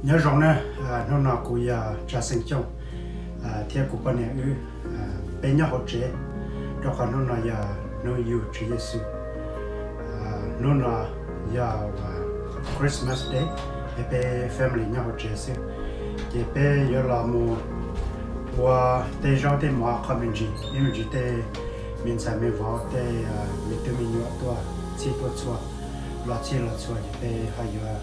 Nyob zoo na, hnub no kuv yog Tsav Xeem Xyooj thiab kuv poj niam wb, peb nyob hauv tsev, rau qhov hnub no yog hnub yug Tswv Yexus. Hnub no yog Christmas Day, es peb family nyob hauv tsev xwb. Ces peb yuav los mus ua tej zaub tej mov qho me ntsis, ib me ntsis tej me ntxhais me vauv tej me tub me nyuam tuaj txhij tuaj txhua, los txhij los txhua ces peb ho yuav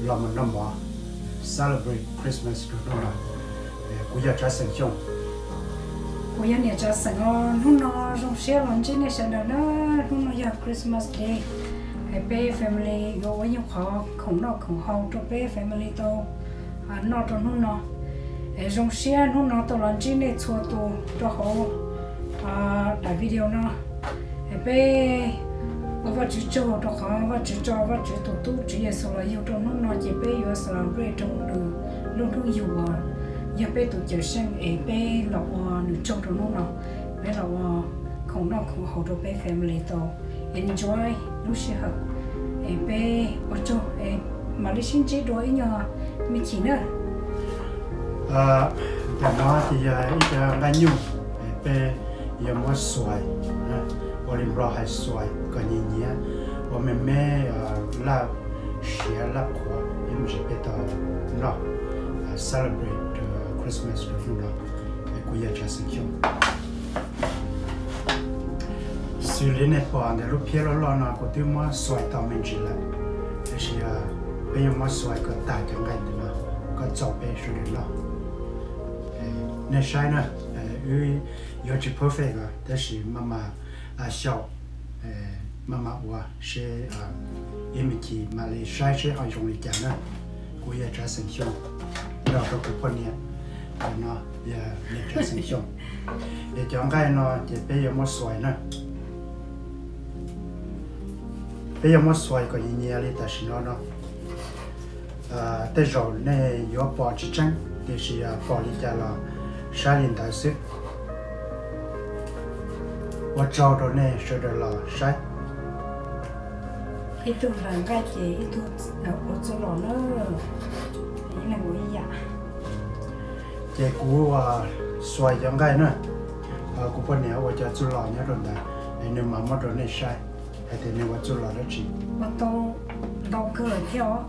los mus noj mov, celebrate Christmas rau hnub no. Kuv yog Tsav Xeem Xyooj. Kuv yog niam Tsav Xeem os. Hnub no zoo siab los ntsib nej sawv daws na. Hnub no yog Christmas Day, es peb family yuav ua ib qho khoom noj khoom haus rau peb family tau noj rau hnub no. Es zoo siab hnub no tau los ntsib nej txhua tus rau hauv daim video no. Es peb ua Vajtswv tsaug rau qhov Vajtswv tso Vajtswv tus tub Tswv Yexus los yug rau hnub no ces peb yuav celebrate rau nws lub hnub yug uas yog peb tus Cawm Seej es peb los ua nws tsaug rau hnub no. Peb los ua khoom noj khoom haus rau peb family tau enjoy lub sij hawm. Es peb ua tsaug, es mam li sib ntsib dua ib nyuag me chim na. Ntawm no ces yog ib co nqaij nyuj, es peb yuav muab xuais, ua li Nplog hais xuais kom nyias nyiav, ua me me, laj siav laj qhuav ib me ntsis peb tau noj, celebrate Christmas rau hnub no. Es kuv yog Tsav Xeem Xyooj. Xws li nej pom ntawm lub phiab loj loj no kuv twb muab xuais tau me ntsis lawm, tiam sis peb yuav muab xuais kom tag cov nqaij ntawm no kom txaus peb sawv daws noj. Nej saib na, wb yuav tsis perfect os, tab sis maj mam xyaum, maj mam ua seb ib me chim mam li saib seb ho zoo li cas na. Kuv yog Tsav Xeem Xyooj, nrog rau kuv poj niam, no yog niam Tsav Xeem Xyooj. Es cov nqaij no ces peb yuav muab xuais na. Peb yuav muab xuais kom nyias nyias li tam sim no no. Tej zaum nej yuav pom tsis tseeb, tiam sis pom li cas los saib li ntawd xwb. Ua tsaug rau nej sawv daws los saib. Ib tug hlais nqaij ces ib tug ua txuj lom na. Ib leeg ua ib yam. Ces kuv xuais cov nqaij na, kuv poj niam ua cov txuj lom nyob rau ntawd, es nws mam muab rau nej saib hais tias nws ua txuj lom dab tsi. Ua tau ntau kawg lawm thiab os.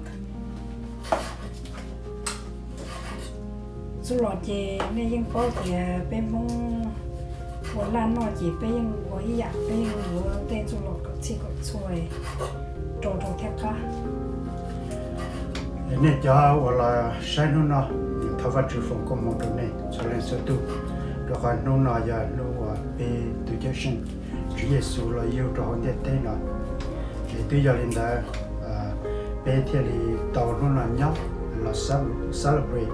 Txuj lom ces nej yeej paub tias peb Hmoob ua laj noj ces peb yeej ua ib yam, peb yeej yuav tej txuj lom kom txhij kom txhua rau rau thiaj qab. Nej cov uas los saib hnub no, thov Vajtswv foom koob hmoov rau nej txhua leej txhua tug, rau qhov hnub no yog hnub uas peb tus Cawm Seej Tswv Yexus los yug rau hauv ntiaj teb no. Es twb yog li ntawd, peb thiaj li tau hnub no nyob los celebrate,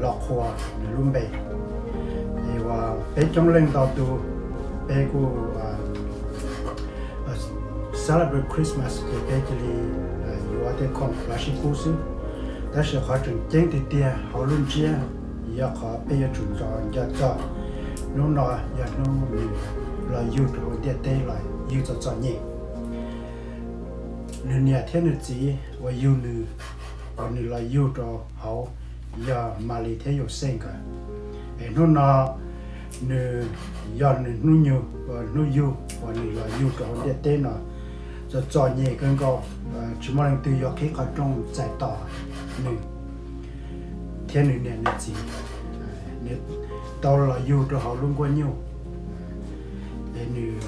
los qhuas nws lub npe. Es uas peb coob leej ntau tus, peb kuj celebrate Christmas ces peb cia li yuav tej khoom los sib pub xwb. Tab sis qhov tseem ceeb tiag tiag hauv lub ntsiab yog qhov peb yuav tsum nco txog hnub no yog hnub nws los yug rau hauv ntiaj teb los yug txog txom nyem. Nws niam thiab nws txiv uas yug nws, uas nws los yug rau hauv, yog Malis thiab Yauxej nkawd. Es hnub no nws yog nws hnub nyoog, hnub yug uas nws los yug rau hauv ntiaj teb no. Txom txom nyem kawg nkaus, tsis muaj leej twg yuav qhib qhov rooj txais tos nws thiab nws niam nws txiv. Nws tau los yug rau hauv lub nkuaj nyuj. Es nws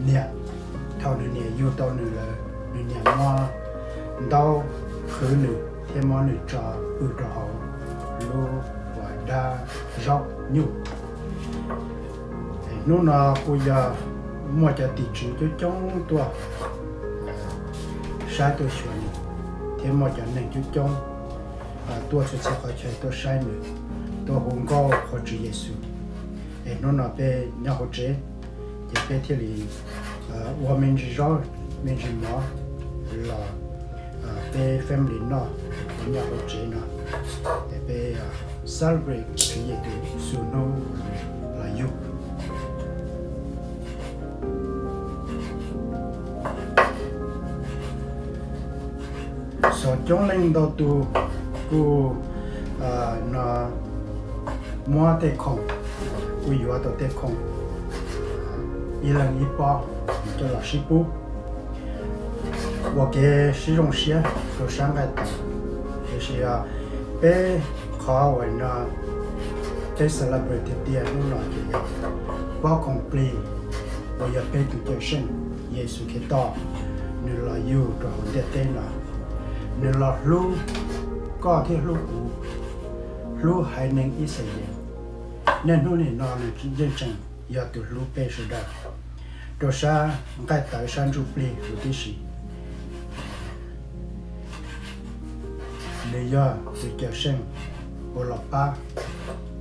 niam, thaum nws niam yug tau nws lawm, nws niam muab ntaub qhwv nws thiab muab nws tso pw rau hauv lub uas dab zaub nyuj. Hnub no kuj yog muaj cov tim tswv coob coob tuaj saib tuaj xyuas nws, thiab muaj cov neeg coob coob tuaj txhua txhia qhov chaw tuaj saib nws, tuaj hu nkauj qhuas Tswv Yexus. Es hnub no peb nyob hauv tsev, ces peb thiaj li ua me ntsis zaub me ntsis mov los peb family noj, es nyob hauv tsev no, es peb celebrate Tswv Yexus hnub los yug. Cov coob leej ntau tus kuj no muab tej khoom, kuj yuav tau tej khoom ib leeg ib pob coj los sib pub ua kev sib zoo siab rau sab nqaij tawv. Tiam sis peb qhov uas no peb celebrate tiag tiag hnub no ces yog pob khoom plig uas yog peb tus Cawm Seej Yexus Khetos nws los yug rau hauv ntiaj teb no. Nws los hlub koj thiab hlub kuv, hlub haiv neeg Yixalayees. Niaj hnub nim no nws yeej tseem yog tus hlub peb sawv daws rau sab nqaij tawv sab ntsuj plig huv tib si. Nws yog tus Cawm Seej uas los pab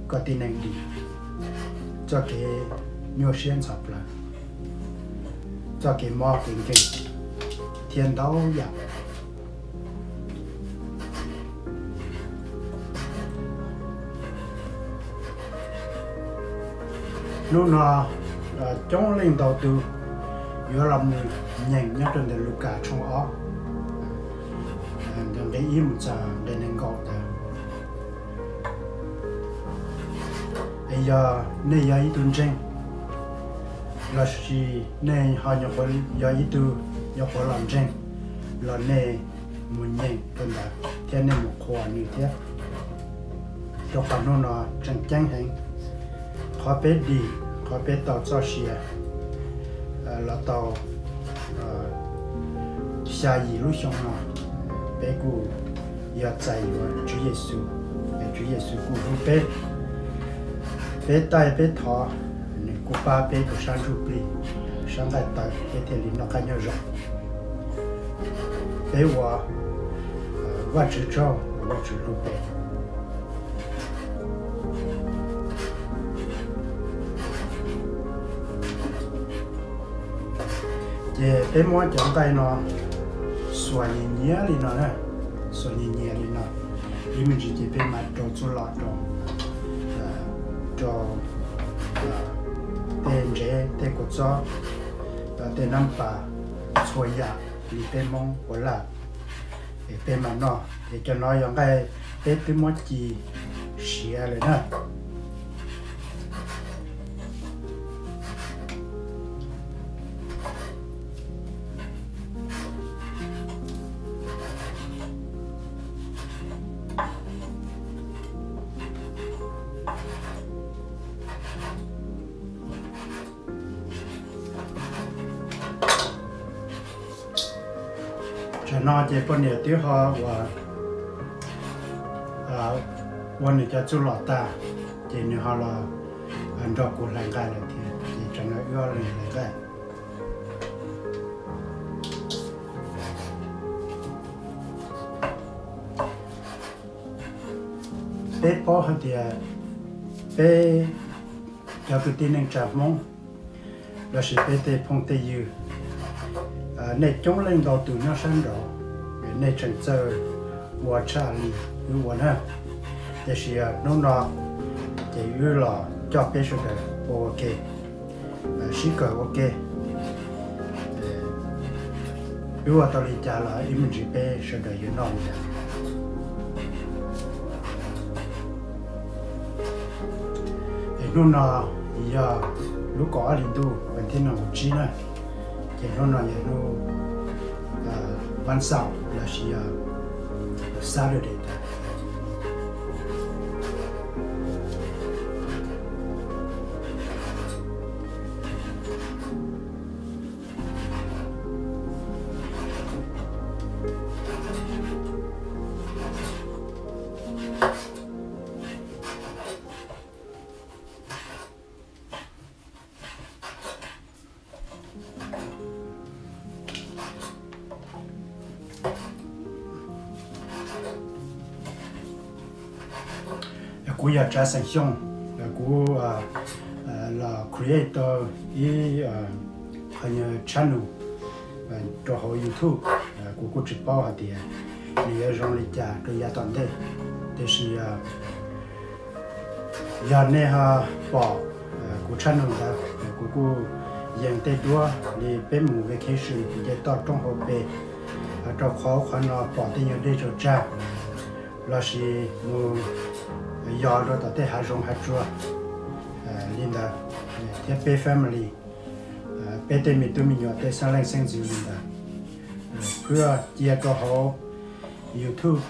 koj tib neeg dim txoj kev nyuaj siab ntxhov plawv, txoj kev mob kev nkeeg thiab ntau yam. Hnub no coob leej ntau tus yuav los mus nyeem nyob rau ntawm Lukas tshooj ob, ntawm nqe ib mus txog nqe nees nkaum ntawd. Es yog nej yog ib tug ntseeg lossis nej ho yog ib tug nyuam qhuav los ntseeg los nej mus nyeem rau ntawd thiab nej mus qhuas nws thiab. Rau qhov hnub no tseem ceeb heev, qhov peb dim, qhov peb tau txoj sia los tau xya yim lub xyoo no, peb kuj yog txais yuav Tswv Yexus, es Tswv Yexus kuj hlub peb. Peb taij peb thov, nws kuj pab peb rau sab ntsuj plig, sab nqaij tawv peb thiaj li noj qab nyob zoo. Peb ua Vajtswv tsaug, Vajtswv hlub peb. Ces peb muab cov nqaij no xuas nyias nyias li no na, xuas nyias nyias li no, ib me ntsis ces peb mam rau txuj lom rau, rau tej ntsev, tej kua txob, tej nab pas, txhua yam li peb Hmoob ua laj, es peb mam noj. Ces cov no yog nqaij peb twb muab ci siav lawm na. Tsam no ces poj niam twb ho ua, ua nws cov txuj lom tag, ces nws ho los nrog kuv hlais nqaij lawm thiab, ces tsam no wb ob leeg hlais nqaij. Peb paub hais tias peb cov kwv tij neej tsa Hmoob lossis peb tej phooj tej ywg, nej coob leej ntau tus nyob sab nraud, nej tseem txawj ua tshaj li wb ua na. Tiam sis hnub no ces wb los coj peb sawv daws ua ua ke, sib kawm ua ke. Wb ua tau li cas los ib me ntsis peb sawv daws yuav noj li cas. Es hnub no yog lub kaum ob hlis ntuj vas thib nees nkaum tsib na, ces hnub no yog hnub Vaj Xaum lossis yog Saturday. Kuv yog Tsav Xeem Xyooj, kuv los create tau ib qho channel rau hauv YouTube. Kuv kuj tsis paub hais tias nws yuav zoo li cas rau yav tom ntej, tiam sis yog nej ho pom kuv channel ntawd, kuv kuj yees tej duab li peb mus vacation nce toj roob hauv pes, rau qhov qhov no pom tej nyuag dej tsaug tsag lossis mus yos rau tom tej hav zoov hav tsuag li ntawd, thiab peb family, peb tej me tub me nyuam tej xeeb leej xeeb ntxwv li ntawd, kuj cia rau hauv YouTube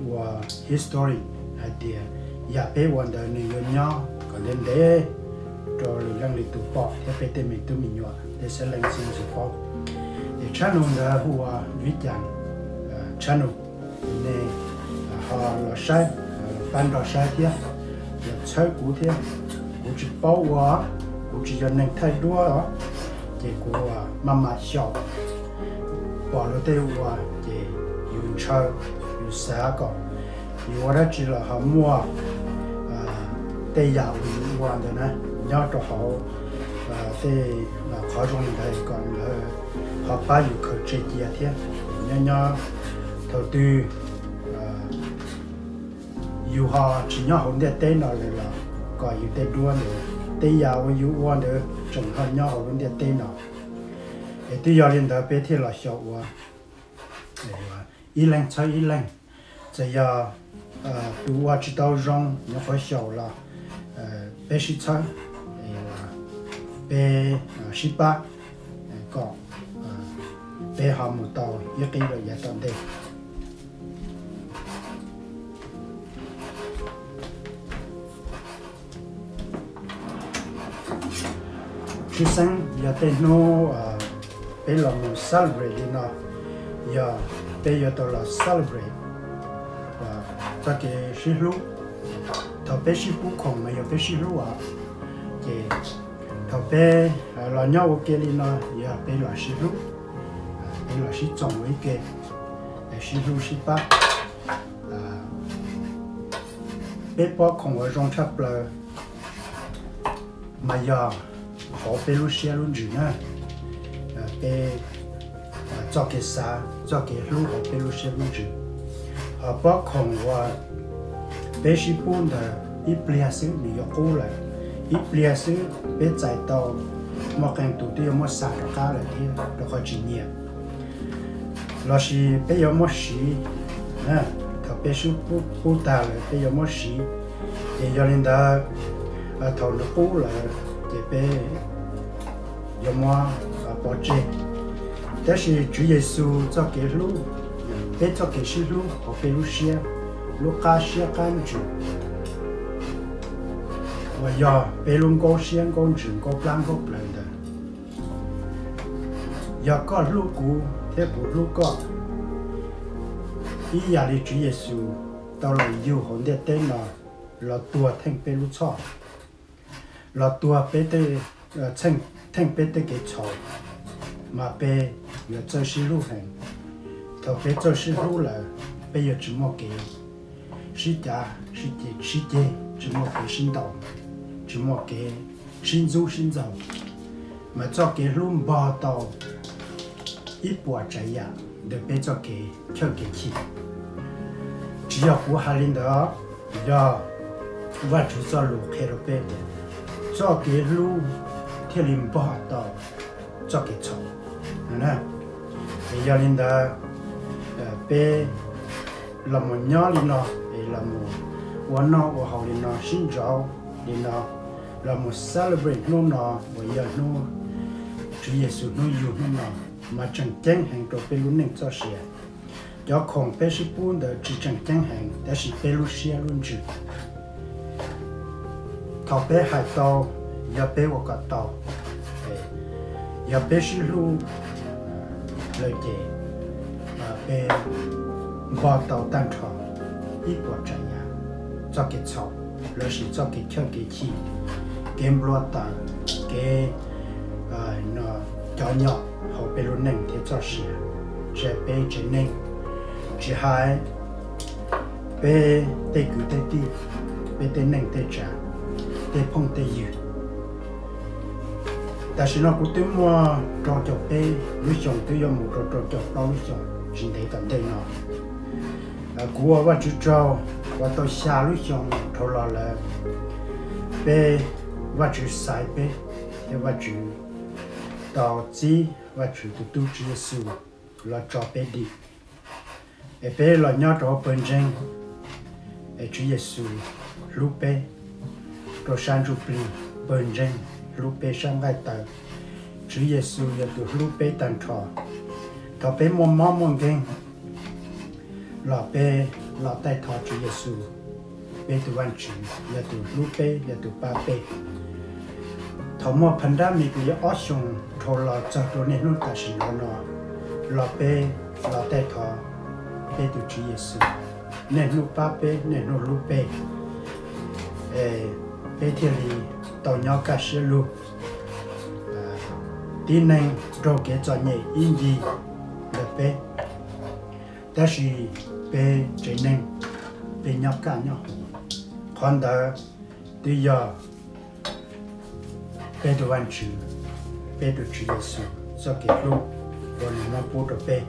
ua history hais tias yam peb ua ntawd nws yuav nyob kom ntev ntev rau lwm leej lwm tus pom thiab peb tej me tub me nyuam tej xeeb leej xeeb ntxwv paub. Ces channel ntawd hu ua Vib Cas channel, nej ho los saib, los pab nrog saib thiab, los txhawb kuv thiab. Kuv tsis paub ua, kuv tsis yog neeg thaij duab os, ces kuv maj mam xyaum, pom luag tej ua ces yus ntshaw, yus xav kom yus ua dab tsi los ho muaj tej yam uas yus ua ntawd na nyob rau hauv tej qhov zoo li ntawd kom lawv ho pab yus khaws tseg cia thiab. Nyob nyob thaum twg yus ho tsis nyob hauv ntiaj teb no lawm los kom yus tej duab ntawd, tej yam uas yus ua ntawd tseem ho nyob hauv lub ntiaj teb no. Es twb yog li ntawd peb thiaj los xyaum ua ib leeg txhawb ib leeg. Txawm yog tus ua tsis tau zoo nyuam qhuav xyaum los peb sib txhawb, peb sib pab kom peb ho mus tau ib qib lawm yav tom ntej. Tshwj xeeb yog tej hnub peb los mus celebrate li no, yog peb yuav tau los celebrate txoj kev sib hlub. Thaum peb sib pub khoom mas yog peb sib hlub os. Ces thaum peb los nyob ua ke li no yog peb los sib hlub, peb los sib txoos ua ib ke, sib hlub sib pab. Peb pob khoom uas zoo tshaj plaws mas yog hauv peb lub siab lub ntsws na, peb txoj kev xav txoj kev hlub hauv peb lub siab lub ntsws. Ho pob khoom uas peb sib pub ntawd ib pliag xwb nws yuav qub lawm, ib pliag xwb peb txais tau muaj qee tus twb yuav muab xa rov qab lawm thiab rau qhov tsis nyiam. Lossis peb yuav muab siv, thaum peb sib pub tag lawm peb yuav muab siv, ces yog li ntawd thaum nws qub lawm ces peb yuav muab pov tseg. Tab sis Tswv Yexus txoj kev hlub, peb txoj kev sib hlub hauv peb lub siab, lub qab siab qab ntsws uas yog peb lub nkaub siab nkaub ntsws nkaub plab nkaub plawv ntawd, yog koj hlub kuv thiab kuv hlub koj, ib yam li Tswv Yexus tau los yug hauv ntiaj teb no los tuag theej peb lub txhoj, los tuag peb tej, theej peb tej kev txhaum, mas peb yuav txawj sib hlub heev. Thaum peb txawj sib hlub lawm, peb yuav tsis muaj kev sib cav sib ceg, tsis muaj kev sib ntaus, tsis muaj kev sib ntxub sib ntxaug, mas txoj kev hlub npog tau ib puas tsav yam ntawm peb txoj kev chawj kev chim. Tsis yog kuv hais li ntawd, yog Vajtswv txoj lus qhia rau peb tias txoj kev hlub thiaj li npog tau txoj kev txhaum. Es yog li ntawd, peb los mus nyob li no, es los mus ua noj ua haus li no, sib ntsauv li no, los mus celebrate hnub no uas yog hnub Tswv Yexus hnub yug hnub no, mas tseem ceeb heev rau peb lub neej txoj sia. Cov khoom peb sib pub ntawd tsis tseem ceeb heev, tab sis peb lub siab lub ntsws, thaum peb hais tau, yog peb ua kom tau, yog peb sib hlub lawm ces peb npog tau tag nrho ib puas tsav yam, txoj kev txhaum lossis txoj kev chawj kev chim, kev nplua taws, kev cov nyom hauv peb lub neej thiab txoj sia, tsis hais peb tsev neeg, tsis hais peb tej kwv tej tij, peb tej neej tej tsav, tej phooj tej ywg. Tam sim no kuv twb muaj rau caum peb lub xyoos, twb yuav mus rau rau caum plaub lub xyoos tsis ntev tom ntej no. Kuv ua Vajtswv tsaug uas tau xya lub xyoos dhau los lawm, peb, Vajtswv xaiv peb, thiab Vajtswv tau txib Vajtswv tus tub Tswv Yexus los tso peb dim. Es peb los nyob rau hauv pawg ntseeg, es Tswv Yexus hlub peb rau sab ntsuj plig, pawg ntseeg hlub peb sab nqaij tawv. Tswv Yexus yog tus hlub peb tag nrho. Thaum peb muaj mob muaj nkeeg los peb los taij thov Tswv Yexus, peb tus Vajtswv yog tus hlub peb, yog tus pab peb. Thaum muaj pandemic li ob xyoos dhau los txog rau niaj hnub tam sim no no, los peb los taij thov peb tus Tswv Yexus niaj hnub pab peb, niaj hnub hlub peb, es peb thiaj li tau nyob kaj siab lug, tib neeg raug kev txom nyem ib ncig ntawm peb, tab sis peb tsev neeg peb nyob kaj nyob huv. Qhov ntawd twb yog peb tus Vajtswv, peb tus Tswv Yexus txoj kev hlub uas nws muab pub rau peb.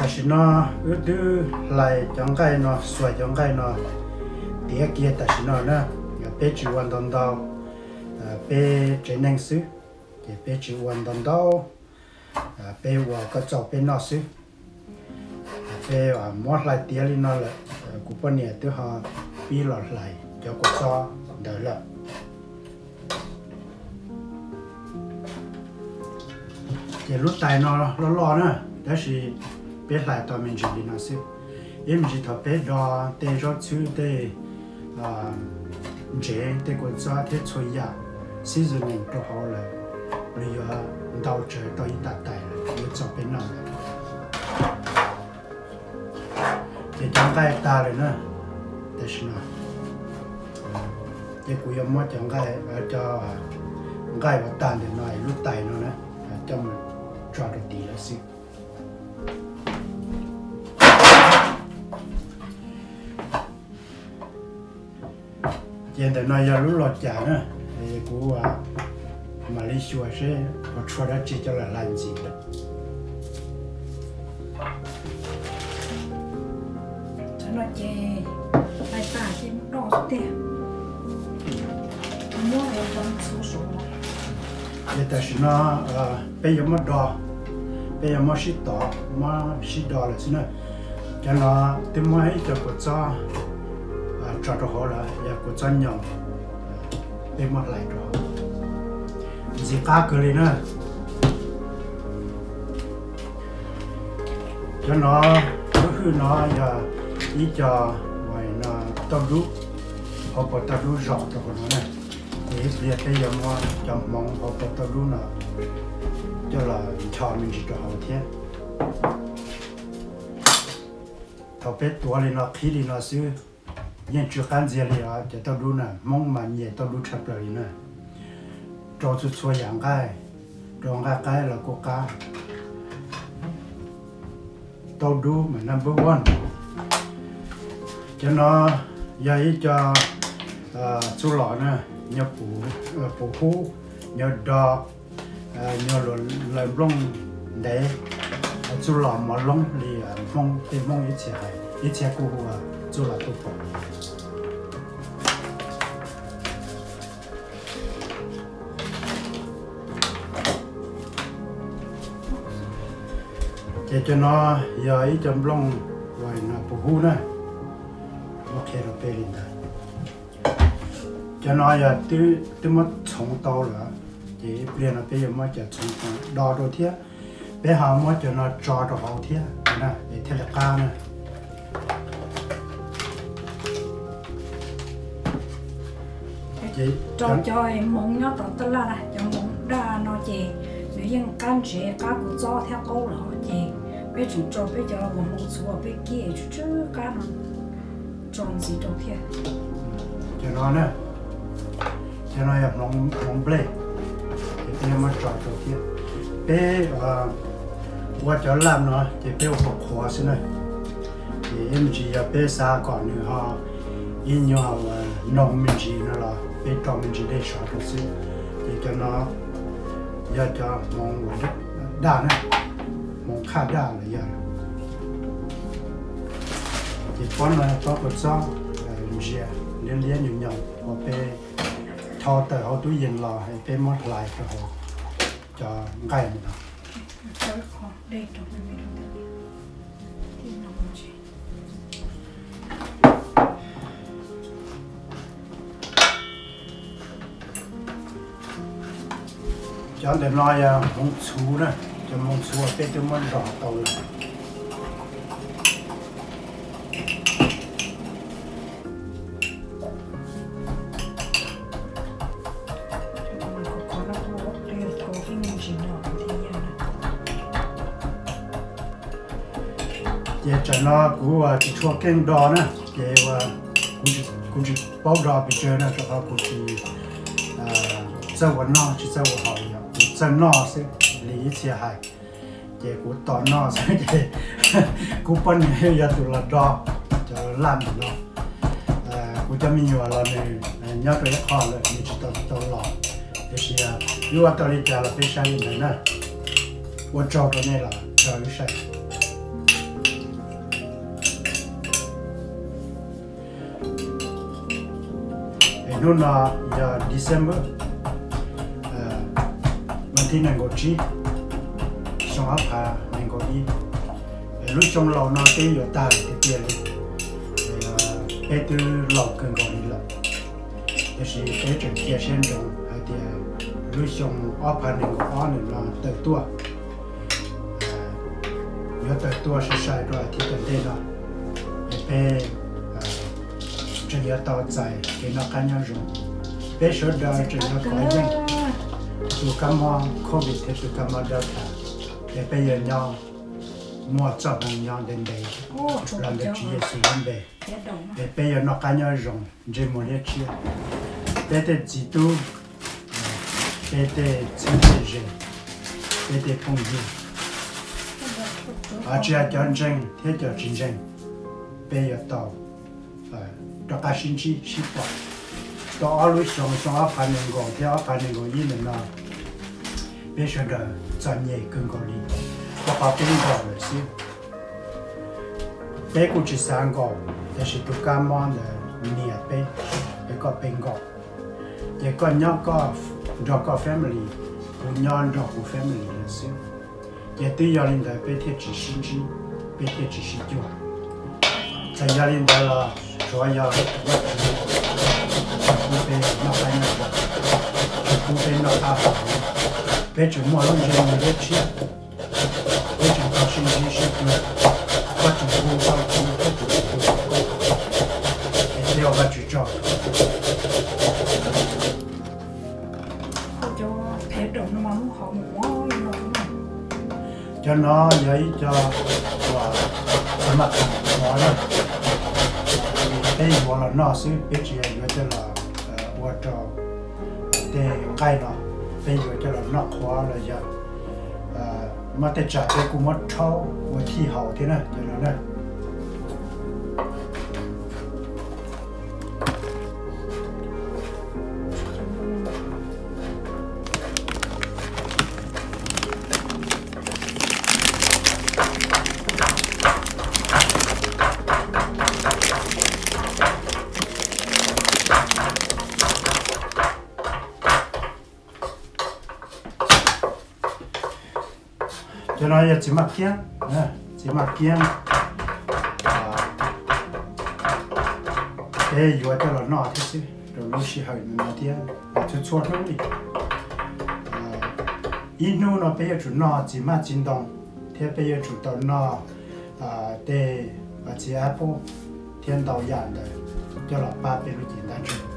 Tam sim no wb twb hlais cov nqaij no, xuas cov nqaij no tiav kiag tam sim no na. Peb tsis ua ntau ntau, peb tsev neeg xwb, ces peb tsis ua ntau ntau, peb ua koj txaus peb noj xwb. Peb muab hlais tiav li no lawm, kuv poj niam twb ho pib los hlais cov kua txob ntawd lawm. Ces lub tais no loj loj na, tab sis peb hlais tau me ntsis li no xwb. Ib me ntsis thaum peb do tej zaub txhwb, tej ntsev, tej kua txob thiab txhua yam seasoning rau hauv lawm, nws yuav ntau tsawv tau ib nta tais lawm, yuav txaus peb noj lawm. Ces cov nqaij tag lawm na, tam sim no ces kuv yuav muab cov nqaij, cov nqaij uas tag ntawm no lub tais no na, coj mus tso rau tid lawm xwb. Ces ntawm no yog lub los cas na, kuv mam li xyuas seb puas tshuav dab tsi coj los hlais ntxiv. Cov no ces hlais tag ces muab do xwb tiag. Muab cov txhuv saud. Ces tam sim no peb yuav muab do, peb yuav muab sib tov, muab sib do lawm xwb na. Cov no twb muab ib co kua txob tso rau hauv lawm, yog kua txob nyoos, peb muab hlais rau hauv ntxiv qab kawg li na. Cov no, lub hwj no yog ib co tauj dub, hauv paus tauj dub zom rau hauv no na. Ces ib pliag peb yuav muab cov hmoov hauv paus tauj dub no coj los ncho me ntsis rau hauv thiab. Thaum peb tuav li no qhib li no xwb, yeej tsw qab ntxiag li os. Cov tauj dub na, Hmoob mas nyiam tauj dub tshaj plaws li na. Rau txhua txhua yam nqaij, rau nqaij qaib los kuj qab. Tauj dub mas number one. Cov no yog ib co txuj lom na, nyob puv hub, nyob do, nyob lawv nplooj ntev, txuj lom mov loob li Hmoob, tej Hmoob ib txhia hais, ib txhia kuj hu ua txuj lom tuj pom. Ces cov no yog ib co nplooj uas no puv hub na, muab qhia rau peb li ntawd. Cov no yog twb muab txhoov tau lawm, ces ib pliag no peb yuav muab cov txhoov do rau thiab, peb ho muab cov no tso rau hauv thiab na, es thiaj li qab na. Rau cov hmoov nyob tom taj laj na, cov hmoov daj no ces nws yeej qab ntsev qab kua txob thiab qaub lawm, ces peb tseem rau peb cov uas hmoov txhuv uas peb kib tsw tsw qab no tso ntxiv rau thiab. Cov no na, Cov no yog hmoov nplej, ces peb yuav muab tso rau thiab. Peb ua cov laj no ces peb ua qhuav qhuav xwb na. Ces ib me ntsis yog peb xav kom nws ho ib nyuag noo me ntsis no los peb rau me ntsis dej sov rau xwb. Ces cov no yog cov hmoov daj na, hmoov qhaj daj los yog. Ces pob no pob kua txob ntsia liab liab nyuam nyuam uas peb thau tawm hauv tub yees los es peb muab hlais rau hauv cov nqaij no. Cov ntawm no yog hmoov txhuv na, cov hmoov txhuv uas peb twb muab zom tau lawm. Ces tsam no kuv tsis tshua keej do na, ces kuv tsis paub do pes tsawg na, rau qhov kuv tsis txawj ua noj tsis txawj ua haus, yog kuv txawj noj xwb li ib txhia hais. Ces kuv tos noj xwb ces kuv poj niam yog tus los do cov laj ntawm no. Kuv cov me nyuam los nws nyob rau ib qho lawm nws tsis tau tau los, tiam sis wb ua tau li cas los peb saib li ntawd na. Ua tsaug rau nej los raws wb saib. Es hnub no yog December vas thib nees nkaum tsib, xyoo ob phav nees nkaum ib. Es lub xyoo laus no twb yuav tag tiag tiag li, peb twb laus kawg nkaus li lawm. Tiam sis peb tseem cia siab ntsoov hais tias lub xyoo ob phav nees nkaum ob ntawm no tawm tuaj, yuav tawm tuaj sai sai rau as thiv tom ntej no, es peb tseem yuav tau txais kev noj qab nyob zoo. Peb sawv daws tseem yuav kov yeej tus kab mob covid thiab tus kab mob Delta, es peb yuav nyob muaj txoj hmoo nyob ntev ntev los ntawm Tswv Yexus lub npe, es peb yuav noj qab nyob zoo ntsej muag liab tshiab. Peb tej txiv tub, peb tej txheeb tej ze, peb tej phooj ywg, tsis hais cov ntseeg thiab cov tsis ntseeg, peb yuav tau rov qab sib ntsib sib pom. Tau ob lub xyoo, xyoo ob phav nees nkaum thiab ob phav nees nkaum ib ntawm no, peb sawv daws txom nyem kawg nkaus li, rau qhov peb nkaum lawm xwb. Peb kuj tsis xav nkaum, tiam sis tus kab mob ntawd nias peb, es kom peb nkaum. Ces koj nyob koj nrog koj family, kuv nyob nrog kuv family lawm xwb. Ces twb yog li ntawd peb thiaj tsis sib ntsib, peb thiaj tsis sib cuag. Txawm yog li ntawd los tsuav yog Vajtswv tsis pub peb noj qab nyob zoo, tsis pub peb noj qab haus, peb tseem muaj lub ntsej muag liab tshiab, peb tseem tau sib ntsib sib cuag, Vajtswv pub tau pub, Vajtswv tsis pub tsis pub, es peb ua Vajtswv tsaug. Cov no yog ib co uas txiv maj qham no na, peb yuav los noj xwb, peb tsis yog yuav coj los ua rau tej nqaij no, peb yuav coj los noj qhuav los yog muab tej tsam peb kuj muab rhaub ua thij haus thiab na, cov no na. Cov no yog txiv maj kiab, txiv maj kiab, peb yuav coj los noj thiab xwb rau lub sij hawm no thiab txhua txhua hnub li. Ib hnub no peb yuav tsum noj txiv maj txiv ntoo, thiab peb yuav tsum tau noj tej txiv apple thiab ntau yam ntawd coj los pab peb lub cev ntaj ntseg.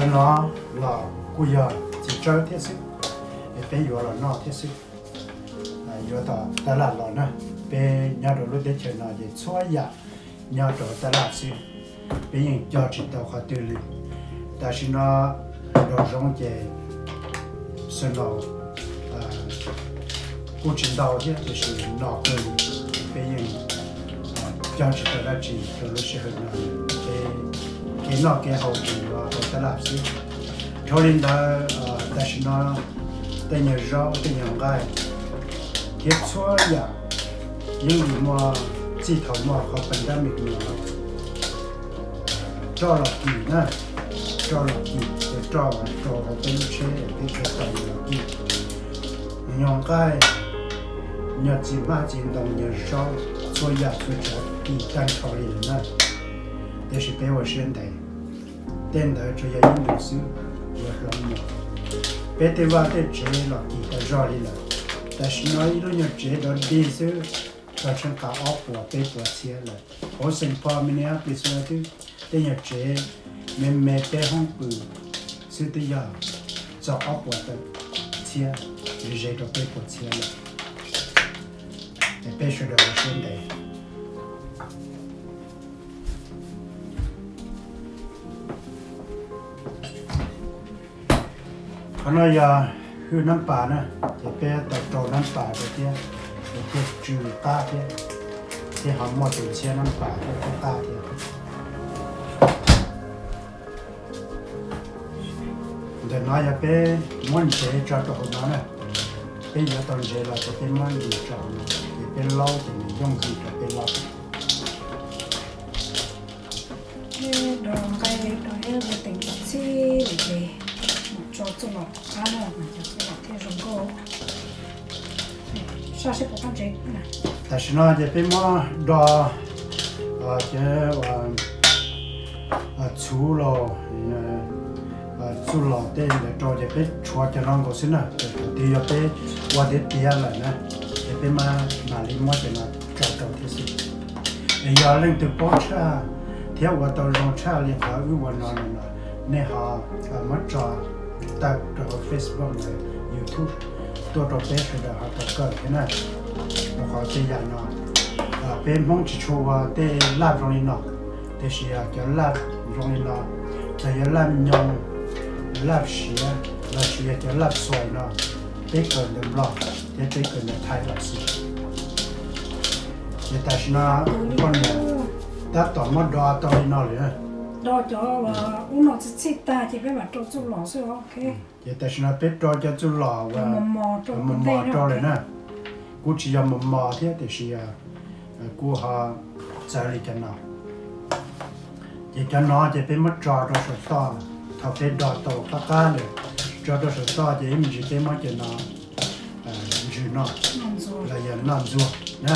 Cov No los kuj yog txiv tsawb thiab xwb, es peb yuav los noj thiab xwb. Yuav tom tab laj los na, peb nyob rau lub teb chaws no ces txhua yam nyob rau tab laj xwb, peb yeej cog tsis tau qhov twg li. Tam sim no nraum zoov ces snow kuj tsis ntau thiab, tiam sis no kawg li, peb yeej cog tsis tau dab tsi rau lub sij hawm no, peb kev noj kev haus ces yuav hauv tab laj xwb. Dhau li ntawd, tam sim no tej nyuag zaub, tej nyuag nqaij thiab txhua yam yeej muaj, txij thaum muaj qhov pandemic no roj los kim na, roj los kim ces roj rau hauv peb lub tsheb, peb khaws tau los kim. Nyuag nqaij, nyuag txiv hmab txiv ntoo, nyuag zaub, txhua yam txhua tsav kim tag nrho li lawm na. Tiam sis peb ua siab ntev, tej ntawd tsuas yog ib ntus xwb, yuav hloov mus. Peb tej vaj tej tsev los kim tas zog li lawm. Tam sim no ib lub nyuag tsev dov dig xwb, tau tsheej qab ob puas peb puas txhiab lawm. Hauv Saint Paul, Minneapolis xwb twb tej nyuag tsev me me peb hoob pw xwb twb yog txog ob puas tawm txhiab, ze rau peb puas txhiab lawm. Es peb sawv daws ua siab ntev. Qhov no yog hwj nab pas na, ces peb tau rau nab pas rau thiab, es thiaj tsw qab thiab, thiab ho muaj tus ntxhiab nab pas thiab thiab qab thiab. Ntawm no yog peb muab ntsev tso rau hauv no na, peb yuav tau ntsev los ces peb muab ntsev tso hauv no, ces peb laub ces nws yooj yim rau peb laub. Nqaij rau ib teem txhij lawm ces mus tso txuj lom qab na, mas cov txuj lom thiaj zoo nkauj. Sab seb puas qab ntsev. Tam sim no ces peb muab do cov txhuv los txuj lom tej ntawd rau ces peb tshuav cov no nkaus xwb na, ces thaum twg yog peb ua tiav tiav lawm na, ces peb mam mam li muab cov no tso rau thiab xwb. Es yog leej twg paub tshaj thiab ua tau zoo tshaj li qhov wb ua no no, nej ho muab tso tawm rau hauv Facebook los YouTube tuaj rau peb sawv daws ho tau kawm thiab na. Rau qhov tej yam no peb Hmoob tsis tshua ua tej laj zoo li no, tiam sis cov laj zoo li no, txawm yog laj nyoos, laj siav lossis yog cov laj xuaim no, peb kawm ntawm Nplog thiab peb kawm ntawm Thaib los xwb. Ces tam sim no poj niam tab tom muab do tau li no lawm. Do cov ub no txhij txhij tag ces peb mam rau txuj lom xwb. Ces tam sim no peb rau cov txuj lom uas mos mos rau lawm na. Kuj tsis yog mos mos thiab tiam sis kuj ho txawv li cov no. Ces cov no ces peb muab tso rau saum toj, thaum peb do tau qab qab lawm, tso rau saum toj ces ib me ntsis peb muab cov no ntsws noj los yog noj ntxuag na.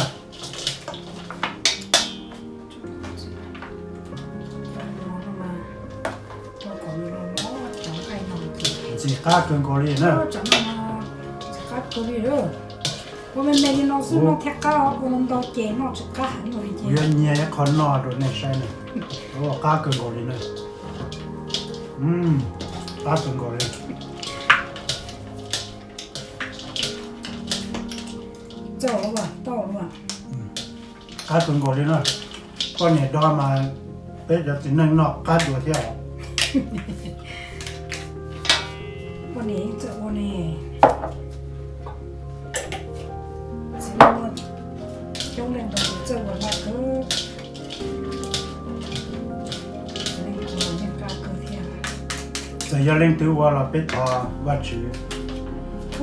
Ntxim qab kawg nkaus li na. Ua me me li no xwb noj thiaj qab, ua ntau ces noj tsis qab heev li. Yuav nyiag ib qho noj rau nej saib na. Ua qab kawg nkaus li na. Qab kawg nkaus li. Txaus lawm, tau lawm. Qab kawg nkaus li na. Poj niam do mas peb cov txiv neej noj qab dua thiab. Poj niam txawj ua ne. Txiv neej coob leej ntau txawj ua laj kawg. Txawm yog leej twg ua los peb thov Vajtswv.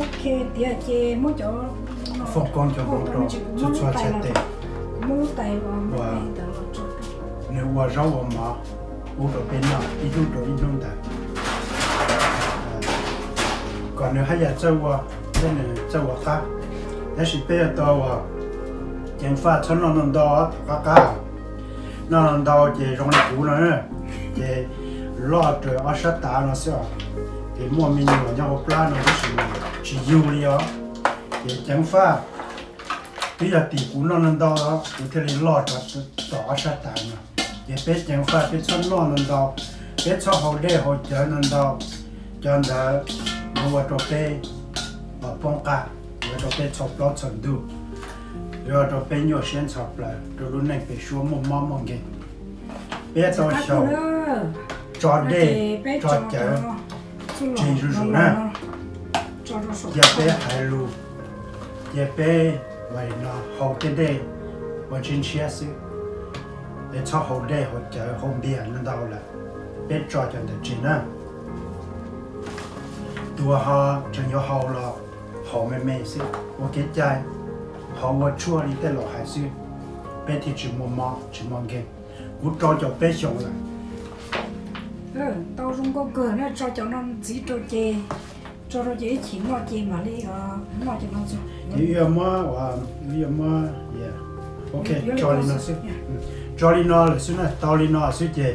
Ok, tiav ces muab cov foom koob cov foom koob rau txhua txhua txhais tes uas nws ua zaub ua mov pub rau peb noj ib hnub rau ib hnub ntawd, kom nws haj yam txawj ua thiab nws txawj ua qab. Tab sis peb yuav tau ua ceev faj txhob noj ntau ntau, thaum qab qab noj ntau ces zoo li kuv no, ces loj raws ob sab tav no xwb os. Ces muaj me nyuam nyob hauv plab no tab sis mas tsis yug li os. Ces ceev faj, twb yog tim kuv noj ntau ntau kuv thiaj li loj rau tom ob sab tav no. Ces peb ceev faj peb txhob noj ntau ntau, Peb txhob haus dej haus cawv ntau ntau, cov ntawd yuav ua rau peb poob qab, yuav ua rau peb txhaum plaub txhaum ntug, yuav ua rau peb nyuaj siab ntxhov plaws rau lub neej pem suab muaj mob muaj nkeeg. Peb tau xyaum tso dej tso cawv tseg zuj zus na. Cia peb hais lus, cia peb ua li no haus tej dej uas ntshiab ntshiab xwb, es txhob haus dej haus cawv haus npias ntau lawm. Peb tso cov ntawd tseg na. Tus uas ho tseem yuav haus los haus me me xwb, ua kev cai, haus ua tshuaj li tej laus hais xwb, peb thiaj tsis muaj mob tsis muaj nkeeg. Kuv rau caum peb xyoos lawm. Tau zoo nkauj kawg na, tso cov no ntxiv rau ces, tso rau ces ib chim noj ces mam li noj cov no. Ces wb yuav muab, wb yuav muab, ok, tso li no xwb. Tso li no lawm xwb na, tau li no xwb ces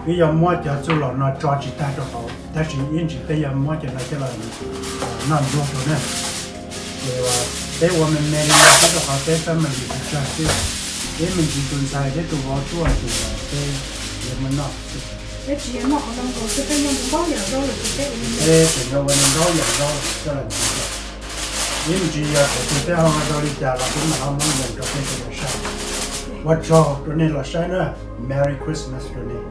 wb yuav muab cov txuj lom no tso tsis tag rau hauv, tab sis ib ntsis peb yuav muab cov no coj los noj nruab rau na. Ces peb ua me me li no xwb rau qhov peb family tsawg xwb, peb me ntsis tus ntxhais thiab tus vauv tuaj ces peb yuav muab noj. Peb tseem yuav ua ntau yam zaub coj los ntxiv rau. Ib me ntsis yog thaum twg peb ho ua tau li cas los peb mam ho muab yees rau peb sawv daws saib. Ua tsaug rau nej los saib na, Merry Christmas rau nej.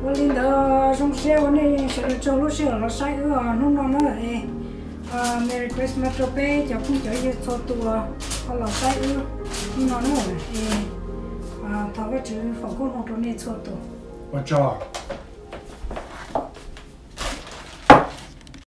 Ua li ntawd zoo siab ua nej sawv daws tsaug lub sij hawm los saib wb hnub no na. Merry Christmas rau peb cov phooj cov ywg txhua tus uas los saib wb hnub no na. Es thov Vajtswv foom koob hmoov rau nej txhua tus. Ua tsaug.